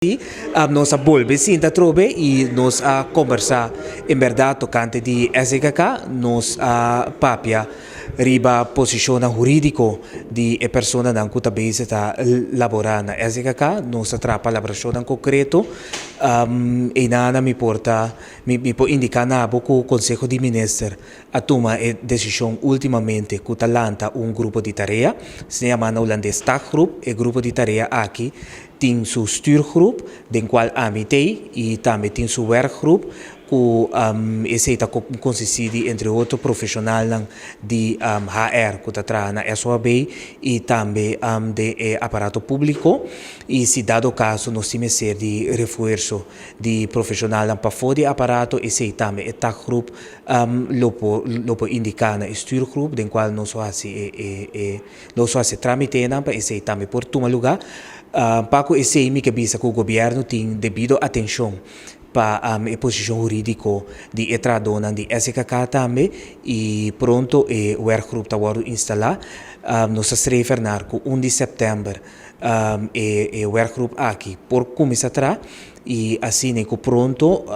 Nos a bolbe sinta atrobe i nos a kombersá en bèrdat tokante di SDKK. Nos a papia riba posishonnan hurídiko di e personanan ku ta bezig ta laborá na SDKK. Nos a traha palabrashonnan konkreto. Einan mi por ta mi por indiká na bo ku Konseho di Minister a tuma e desishon últimamente ku ta lanta un grupo di tarea, se yama na hulandes taakgroep. E grupo di tarea aki tin su stuurgroep, den kual ami t'ei, i tambe tin su werkgroep, ku esei ta konsistí di entre otro profeshonalnan di HR ku ta traha na SOAB i tambe den e aparato públiko. I si dado kaso nos tin mester di refuerso di profeshonalnan pafó di e aparato, esei tambe e taakgroep lo por lo por indiká na e stuurgroep den kual nos lo hasi e e e nos lo hasi e trámitenan pa esei tambe por tuma lugá. Pa ku esei mi ke bisa ku gobièrnu tin debido atenshon pa e posishon hurídiko di e trahadónan di SKK tambe i pronto e werkgroep ta wòrdu instalá. Nos ta strever naar ku un di sèptèmber e e werkgroep aki por kuminsá traha i asina ku pronto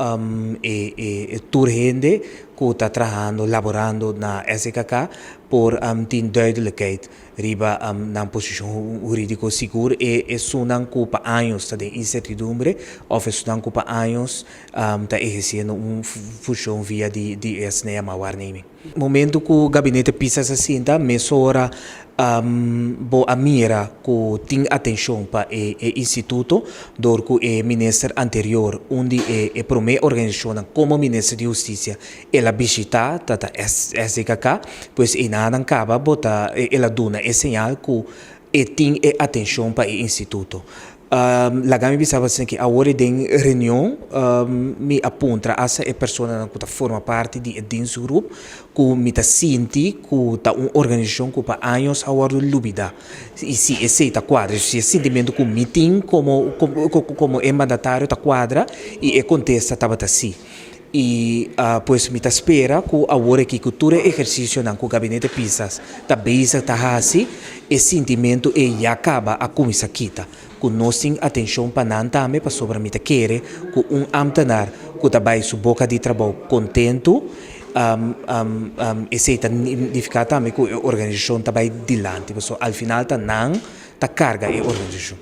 e e tur hende ku ta trahando, laborando na SKK por tin duidelijkheid riba nan posishon hurídiko. Sigur e esunnan ku pa años ta den insertidumbre òf esunnan ku pa años ta ehersiendo un funshon via di di e asina yamá waarneming. Momento ku Gabinete Pisas a sinta, mesora bo a mira ku tin atenshon pa e e instituto dor ku e minister anterior, un di e e promé organisashonnan komo minister di Hustisia el a bishitá ta ta SDKK, pues einanan kaba bo ta el a duna e señal ku e tin e atenshon pa e instituto. Laga mi bisa bo asin ki awor e den reunion mi a puntra asta e personanan ku ta forma parti di e dienstgroep ku mi ta sinti ku ta un organisashon ku pa años a wòrdu lubidá i si esei ta kuadra si e sintimentu ku mi tin komo komo e mandatario ta kuadra i e kontesta tabata si. I pues mi ta spera ku awor aki ku tur e ehersisionan ku Gabinete Pisas ta bezig ta hasi, e sintimentu ei ya kaba a kuminsá kita. Ku nos tin atenshon pa nan tambe pasobra mi ta kere ku un ámtenar ku ta bai su boka di trabou kontentu, esei ta nifiká tambe ku e organisashon ta bai dilanti pasobra al final ta nan ta karga e organisashon.